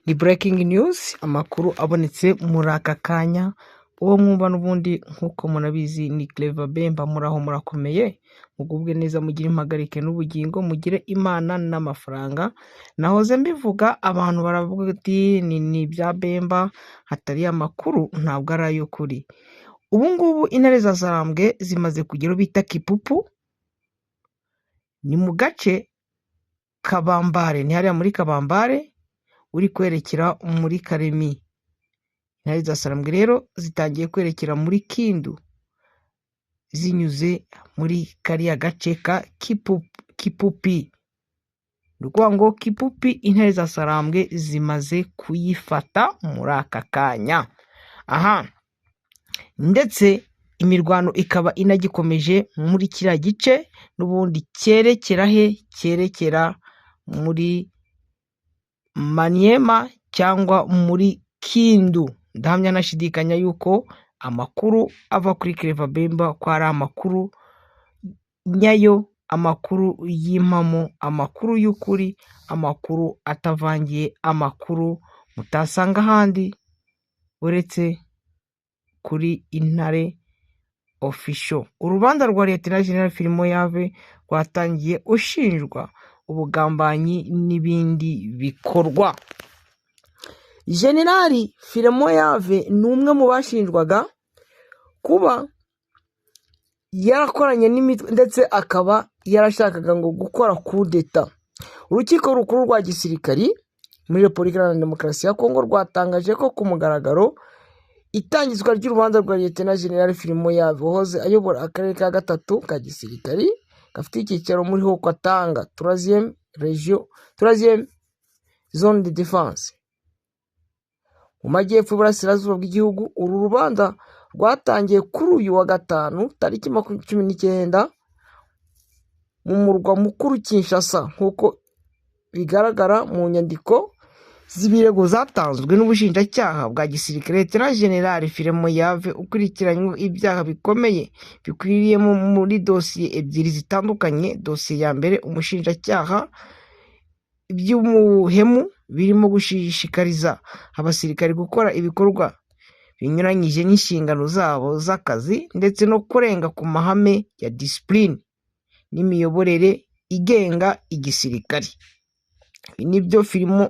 Ni breaking news, amakuru abonetse muri aka kanya. Uwo mwumva n'ubundi nk'uko munabizi ni Clever Bemba. Muraho, murakomeye, mugubwe neza, mugire impagarike n'ubugingo, mugire Imana n'amafaranga. Nahoze mbivuga, abantu baravuga ati ni ibya Bemba, hatari amakuru ntabwo ari ay'ukuri. Ubu ngubu intare za Sarambwe zimaze kugera aho bita Kipupu, ni mu gace Kabambare, ni hariya muri Kabambare uri kwerekera muri Karemi. Intare za Sarambwe rero zitangiye kwerekera muri Kindu zinyuze muri kariya gace ka Kipupi. Ni ukuvuga ngo Kipupi intare za Sarambwe zimaze kuyifata muri aka kanya. Aha ndetse imirwano ikaba inagikomeje muri kiriya gice n'ubundi cyerekera he? Cyerekera muri Maniema cyangwa muri Kindu. Ndahamya nashidikanya yuko amakuru ava kuri Clever Bemba ko ari amakuru nyayo, amakuru y'impamo, amakuru y'ukuri, amakuru atavangiye, amakuru mutasanga ahandi uretse kuri Intare Official. Urubanza rwa Lieutenant General Philemon Yave rwatangiye, ushinjwa ubugambanyi n'ibindi bikorwa. Generali Philemon Yave ni umwe mu bashinjwaga kuba yarakoranye n'imitwe, ndetse akaba yarashakaga ngo gukora kudeta. Urukiko rukuru rwa gisirikari muri Repubulika Iharanira Demokarasi ya Kongo rwatangaje ko ku mugaragaro itangizwa ry'urubanza rwa Lieutenant General Philemon Yave, wahoze ayobora akarere ka gatatu ka gisirikari gafite icyicaro muri Haut-Katanga, troisième région, troisième zone de défense, mu majyepfo y'uburasirazuba bw'igihugu. Uru rubanza rwatangiye kuri uyu wa gatanu tariki 19 mu murwa mukuru Kinshasa, nk'uko bigaragara mu nyandiko z'ibirego zatanzwe n'ubushinjacyaha bwa gisirikare. Lieutenant General Philemon Yave ukurikiranyweho ibyaha bikomeye bikwiriyemo muri dosiye ebyiri zitandukanye. Dosiye ya mbere, umushinjacyaha by'ubuhemu birimo gushishikariza abasirikare gukora ibikorwa binyuranyije n'inshingano zabo z'akazi, ndetse no kurenga ku mahame ya disipurine n'imiyoborere igenga igisirikare. Ibi nibyo Philemon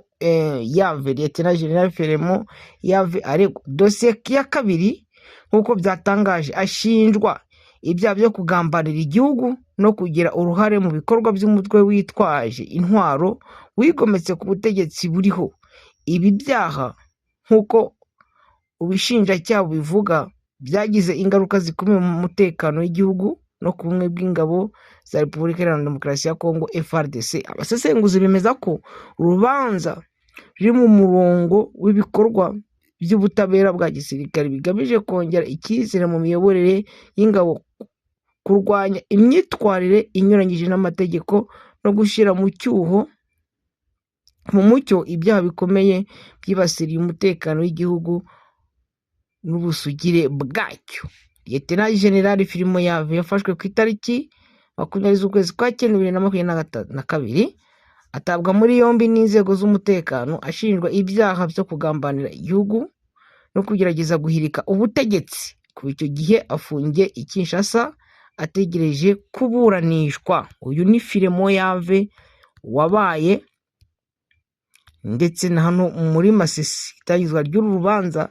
Yave, Lieutenant General Philemon Yave aregwa. Dosiye ya kabiri, nk'uko byatangaje, ashinjwa ibyaha byo kugambanira igihugu no kugira uruhare mu bikorwa by'umutwe witwaje intwaro wigometse ku butegetsi buriho. Ibi byaha, nk'uko ubushinjacyaha bubivuga, byagize ingaruka zikomeye mu mutekano w'igihugu no ku bumwe bw'ingabo za Repubulika Iharanira Demokarasi ya Kongo, FARDC. Abasesenguzi bemeza ko urubanza ruri mu murongo w'ibikorwa by'ubutabera bwa gisirikare bigamije kongera icyizere mu miyoborere y'ingabo, kurwanya imyitwarire inyuranyije n'amategeko no gushyira mu cyuho mu mucyo ibyaha bikomeye byibasiriye umutekano w'igihugu n'ubusugire bwacyo. Lieutenant General Philemon Yave yafashwe ku itariki 20 z'ukwezi kwa cyenda 2022, atabwa muri yombi n'inzego z'umutekano, ashinjwa ibyaha byo kugambanira igihugu no kugerageza guhirika ubutegetsi. Kuva icyo gihe afungiye i Kinshasa ategereje kuburanishwa. Uyu ni Philemon Yave wabaye ndetse na hano muri Masisi. Itangizwa ry'uru rubanza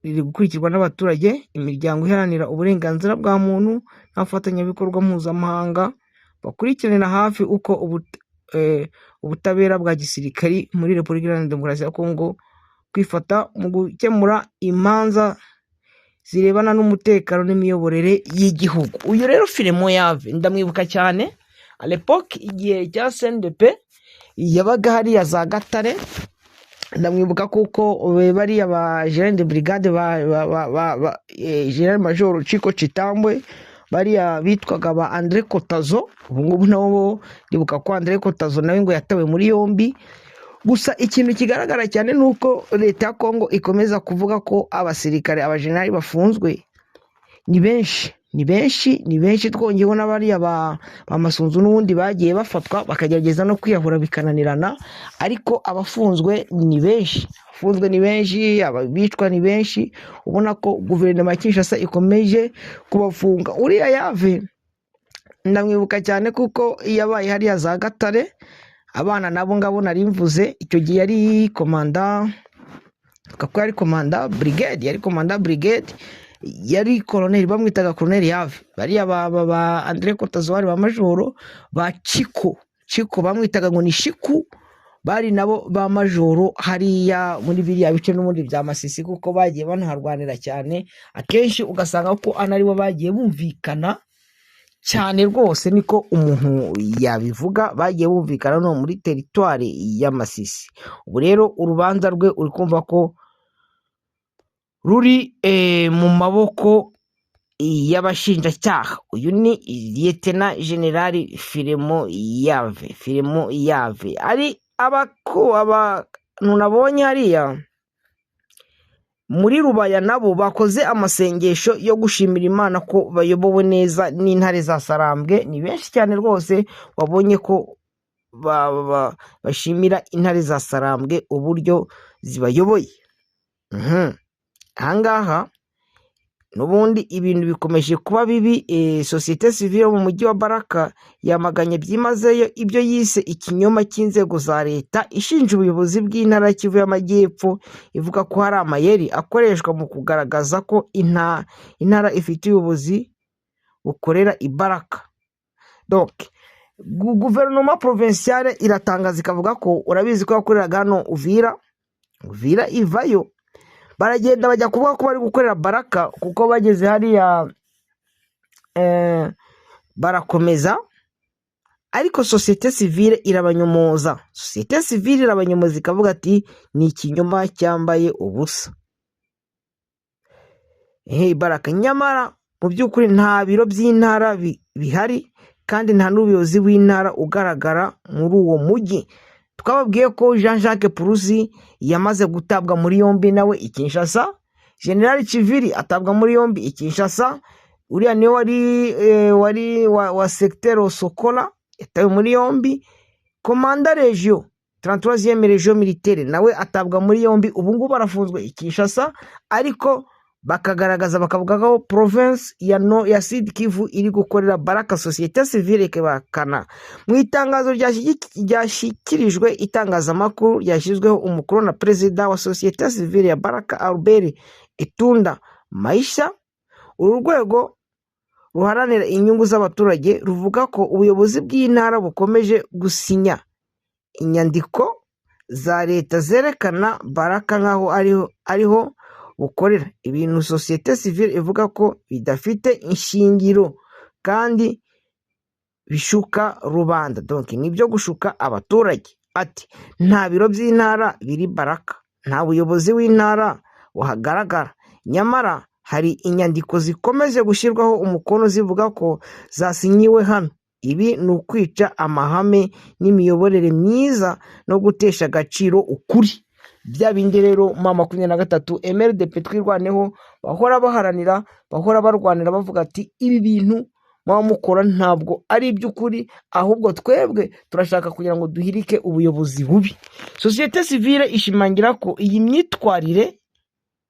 riri gukurikirwa n'abaturage, imiryango iharanira uburenganzira bwa muntu n'abafatanyabikorwa mpuzamahanga bakurikiranira hafi uko ubutabera bwa gisirikari muri Repubulika Iharanira Demokarasi ya Kongo kwifata mu gukemura imanza zirebana n'umutekano n'imiyoborere y'igihugu. Uyu rero Philemon Yave ndamwibuka cyane à l'époque, igihe cya CNDP yabaga hariya za Gatare. Ndamwibuka kuko bariya ba General de Brigade ba General Major Chiko Chitambwe, bariya bitwaga ba Andre Kotazo, ubu ngubu nabo ndibuka ko Andre Kotazo nawe ngo yatawe muri yombi. Gusa ikintu kigaragara cyane ni uko leta ya Kongo ikomeza kuvuga ko abasirikare, abajenerali bafunzwe ni benshi. Ni benshi, ni benshi, twongeyeho n'abariya ba Masunzu n'ubundi bagiye bafatwa bakagerageza no kwiyahura bikananirana, ariko abafunzwe ni benshi, abafunzwe ni benshi, abicwa ni benshi. Ubona ko guverinoma ya Kinshasa ikomeje kubafunga. Uriya Yave ndamwibuka cyane kuko yabaye hariya za Gatare, abana nabo ngabo nari mvuze, icyo gihe yari commandant, kuko yari commandant brigade, yari commandant brigade, yari koroneri, bamwitaga koroneri Yave. Bariya ba Andre Kotazwari, ba majoro ba Chiko, Chiko bamwitaga ngo ni Shiku, bari nabo ba majoro hariya muri biriya bice n'ubundi bya Masisi, kuko bagiye banaharwanira cyane. Akenshi ugasanga ko ana aribo bagiye bumvikana cyane rwose, niko umuntu yabivuga, bagiye bumvikana no muri teritwari ya Masisi. Ubu rero urubanza rwe uri kumva ko ruri mu maboko y'abashinjacyaha. Uyu ni Lieutenant Général Filemo Yave, Filemo Yave. Ari abantu nabonye hariya muri Rubaya nabo bakoze amasengesho yo gushimira Imana ko bayobowe neza n'intare za Sarambwe. Ni benshi cyane rwose, wabonye ko bashimira intare za Sarambwe uburyo zibayoboye. Ahangaha n'ubundi ibintu bikomeje kuba bibi. Sosiyete sivile yo mu mujyi wa Baraka yamaganye byimazeyo ibyo yise ikinyoma cy'inzego za leta, ishinja ubuyobozi bw'intara ya Kivu y'Amajyepfo, ivuga ko hari amayeri akoreshwa mu kugaragaza ko intara ifite ubuyobozi bukorera i Baraka. Donc guverinoma provinciale iratangaza ikavuga ko, urabizi ko yakoreraga hano Uvira, Uvira ivayo, baragenda bajya kuvuga ko bari gukorera Baraka, kuko bageze hariya barakomeza, ariko sosiyete sivile irabanyomoza. Sosiyete sivile irabanyomoza ikavuga ati ni ikinyoma cyambaye ubusa. Hey, Baraka nyamara mu by'ukuri nta biro by'intara bihari, kandi nta n'ubuyobozi w'intara ugaragara muri uwo mujyi. Twababwiye ko Jean Jacques Purusi yamaze gutabwa muri yombi nawe i Kinshasa, General Chiviri atabwa muri yombi i Kinshasa, uriya niwe wari wa secteur Sokola yatawe muri yombi, commandant région 33e région militaire nawe atabwa muri yombi, ubu ngubu arafunzwe i Kinshasa, ariko bakagaragaza bakavuga ko province ya no ya Sud Kivu iri gukorera Baraka, société civile ikabakana. Mu itangazo ryashyikirijwe itangazamakuru ryashyizweho umukono na perezida wa société civile ya Baraka, Albert Etunda Maisha, uru rwego ruharanira inyungu z'abaturage ruvuga ko ubuyobozi bw'intara bukomeje gusinya inyandiko za leta zerekana Baraka nk'aho ariho bukorera, ibintu sosiyete sivile ivuga ko bidafite ishingiro kandi bishuka rubanda. Donc ni ibyo gushuka abaturage. Ati nta biro by'intara biri Baraka, nta buyobozi w'intara buhagaragara, nyamara hari inyandiko zikomeje gushyirwaho umukono zivuga ko zasinyiwe hano. Ibi ni ukwica amahame n'imiyoborere myiza no gutesha agaciro ukuri. Bya bindi rero M23 MRDP Twirwaneho bahora baharanira, bahora barwanira, bavuga ati ibi bintu muba mukora ntabwo ari iby'ukuri, ahubwo twebwe turashaka kugira ngo duhirike ubuyobozi bubi. Sosiyete sivile ishimangira ko iyi myitwarire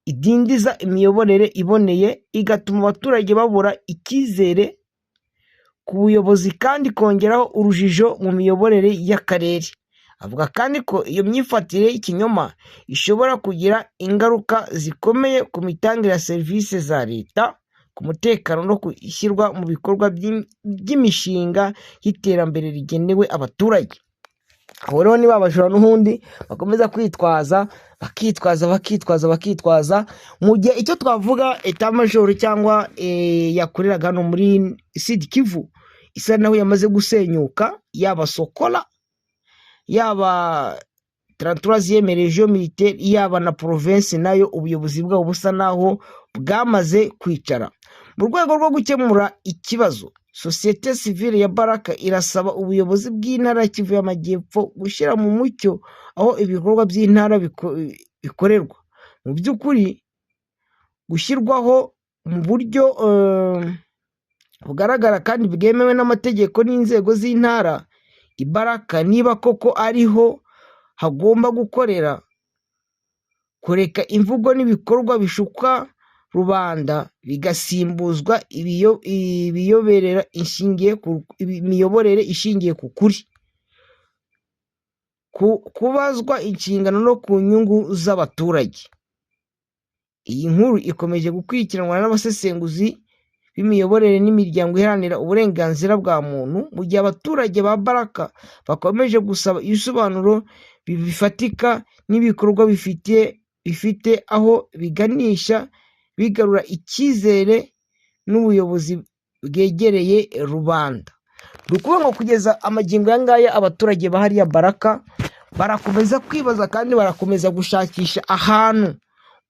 idindiza imiyoborere iboneye, igatuma abaturage babura icyizere ku buyobozi kandi ikongeraho urujijo mu miyoborere y'akarere. Avuga kandi ko iyo myifatire y'ikinyoma ishobora kugira ingaruka zikomeye ku mitangire ya serivisi za leta, ku mutekano no ku ishyirwa mu bikorwa by'imishinga y'iterambere rigenewe abaturage. Aho rero niba abajura n'ubundi bakomeza kwitwaza, bakitwaza, bakitwaza, bakitwaza, mu gihe icyo twavuga état-major cyangwa yakoreraga hano muri Sud Kivu isa naho yamaze gusenyuka, yaba Sokola, yaba 33e région militaire, yaba na province nayo ubuyobozi bwabo busa naho bwamaze kwicara. Mu rwego rwo gukemura ikibazo, sosiyete sivile ya Baraka irasaba ubuyobozi bw'intara ya Kivu y'Amajyepfo gushyira mu mucyo aho ibikorwa by'intara bikorerwa mu by'ukuri, gushyirwaho mu buryo bugaragara kandi bwemewe n'amategeko n'inzego z'intara i Baraka, niba koko ariho hagomba gukorera, kureka imvugo n'ibikorwa bishuka rubanda bigasimbuzwa imiyoborere ishingiye ku kuri, kubazwa inshingano no ku nyungu z'abaturage. Iyi nkuru ikomeje gukurikiranwa n'abasesenguzi b'imiyoborere n'imiryango iharanira uburenganzira bwa muntu, mu gihe abaturage ba Baraka bakomeje gusaba ibisobanuro bifatika n'ibikorwa bifite aho biganisha, bigarura icyizere n'ubuyobozi bwegereye rubanda. Ni ukuvuga ngo kugeza amagingo aya ngaya abaturage ba hariya Baraka barakomeza kwibaza kandi barakomeza gushakisha ahantu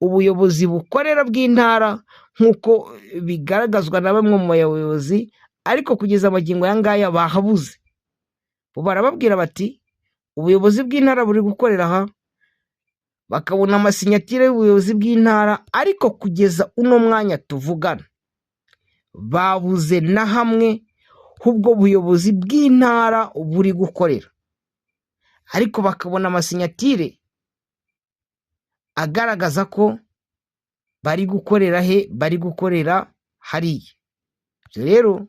ubuyobozi bukorera bw'intara, nk'uko bigaragazwa na bamwe mu bayobozi, ariko kugeza amagingo aya ngaya bahabuze. Bo barababwira bati ubuyobozi bw'intara buri gukorera aha, bakabona amasinyatire y'ubuyobozi bw'intara, ariko kugeza uno mwanya tuvugana babuze na hamwe h'ubwo buyobozi bw'intara buri gukorera, ariko bakabona amasinyatire agaragaza ko bari gukorera he, bari gukorera hariya. Ibyo rero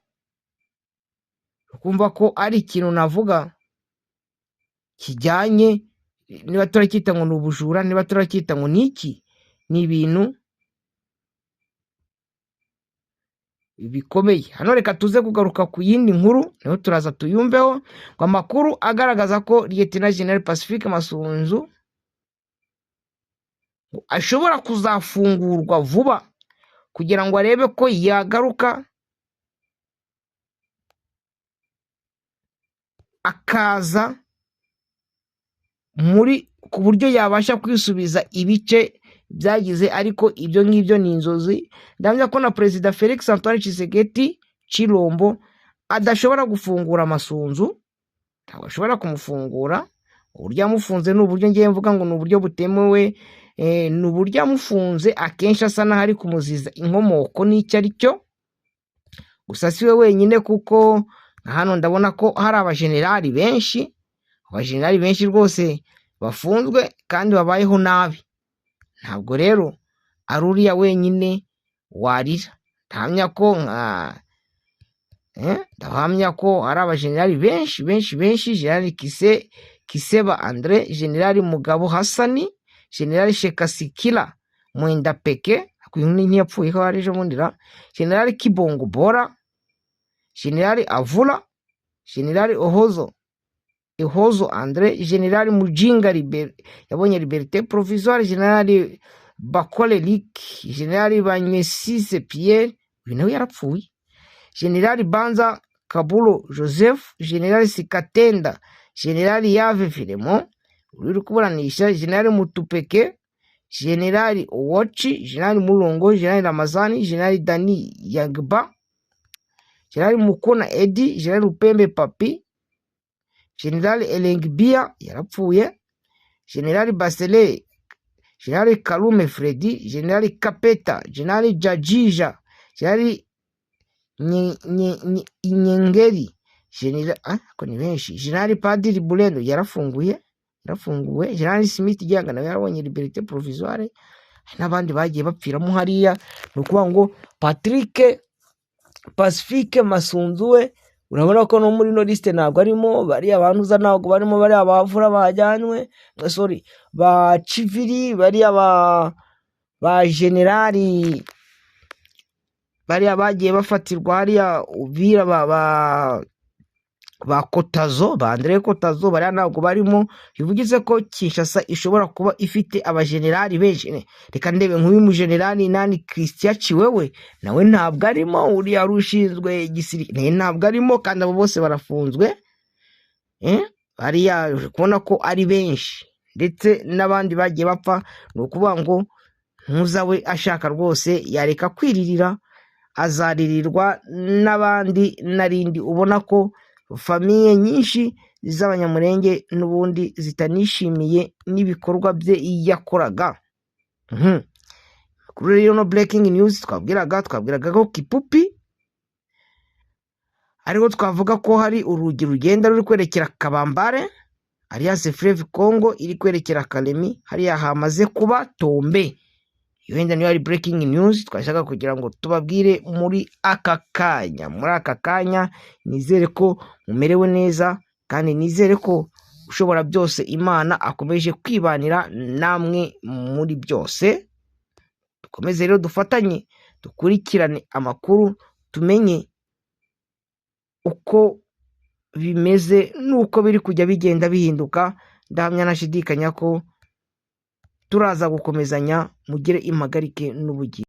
ukumva ko ari ikintu navuga kijyanye, niba turacyita ngo ni ubujura, niba turacyita ngo ni iki, ni ibintu bikomeye. Hano reka tuze kugaruka ku yindi nkuru, nayo turaza tuyumveho, ngo amakuru agaragaza ko Lieutenant General Pacifique Masunzu ashobora kuzafungurwa vuba kugira ngo arebe ko yagaruka akaza muri ku buryo yabasha kwisubiza ibice byagize, ariko ibyo ngibyo ni inzozi. Ndahamya ko na Perezida Felix Antoine Tshisekedi Tshilombo adashobora gufungura Masunzu, ntabwo ashobora kumufungura. Uburyo yamufunze ni uburyo ngiye mvuga ngo ni uburyo butemewe, ni uburyo yamufunze akenshi asa n'aho ari kumuziza inkomoko n'icyo ari cyo. Gusa si we wenyine, kuko hano ndabona ko hari abajenerali benshi, abajenerali benshi rwose bafunzwe kandi babayeho nabi. Ntabwo rero ari uriya wenyine warira. Ndahamya ko nka ndahamya ko ari abajenerali benshi benshi benshi, General Kiseba Andre, General Mugabo Hassani, General Shekasikila Mwenda Peke, ntiyapfuye ko ari ejo bundi ra, General Kibongo Bora, General Avula, General Ihozo Andre, General Mujinga yabonye liberté provisoire, General Bakole Lik, General Banyesise Pierre, uyu nawe yarapfuye, General Banza Kabulo Joseph, General Sikatenda, General Yave Filemon uri kuburanisha, General Mutupeke, General Owochi, General Mulongo, General Ramazani, General Dani Yagba, General Mukona Edi, General Upembe Papi, General Elengbia yarapfuye, General Basele, General Kalume Freddy, General Kapeta, General Jajija, General Inyengeri, General ko ni benshi, General Padiri Bulendo yarafunguye, yarafunguwe, General Smith Gihanga nawe yarabonye liberté provisoire, n'abandi bagiye bapfiramo hariya. Ni ukuvuga ngo Patrick Pacifique Masunzu we urabona ko no muri no liste ntabwo arimo, bariya bantuza ntabwo barimo, bariya bavura bajyanywe, sorry, ba Civili, bariya ba generali bariya bagiye bafatirwa hariya Uvira, ba Kotazo, ba Andre Kotazo, bariya ntabwo barimo. Bivugize ko Kinshasa ishobora kuba ifite abajenerali benshi. Reka ndebe nk'uyu mujenerali nani Christian Chiwewe nawe ntabwo arimo, uriya wari ushinzwe igisirikare ntabwo arimo, kandi abo bose barafunzwe. Bariya kubona ko ari benshi ndetse n'abandi bagiye bapfa. Ni ukuvuga ngo ntuzawe ashaka rwose yareka kwiririra, azaririrwa n'abandi narindi. Ubona ko famiye nyinshi z'abanyamurenge n'ubundi zitanishimiye n'ibikorwa bye yakoraga. Kuri rero no breaking news twabwiraga ko Kipupi Ariho twavuga ko hari urugi rugenda ruri kwerekera Kabambare, alias Fleuve Congo iri kwerekera Kalemi, hariya hamaze kuba tombe. Iyo wenda niyo ari breaking news twashaka kugira ngo tubabwire muri aka kanya. Muri aka kanya nizere ko mumerewe neza, kandi nizere ko ushobora byose Imana akomeje kwibanira namwe muri byose. Dukomeze rero dufatanye, dukurikirane amakuru, tumenye uko bimeze n'uko biri kujya bigenda bihinduka. Ndahamya ntashidikanya ko turaza gukomezanya. Mugire impagarike n'ubugingo.